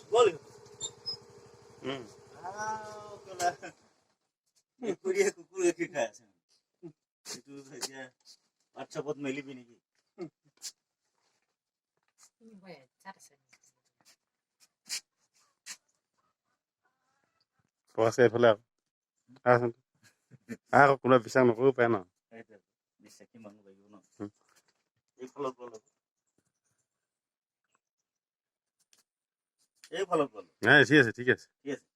গ'ল। উম। আও, কেলা। মেকুৰীয়ে কুকুৰ গাখীৰ খাই আছে। এইটো এতিয়া হোৱাটছএপত মেলিবি নেকি? আছে এইফালে আকৌ। আহচোন, আহ আকৌ, কোনোবা বিশ্বাস নকৰিব পাৰে ন। সেইটোৱে বিশ্বাসী মানুহ লাগিব ন। উম। এইফালত গ'ল, এইফালত গ'ল। নাই, ঠিক আছে, ঠিক আছে। ঠিক আছে।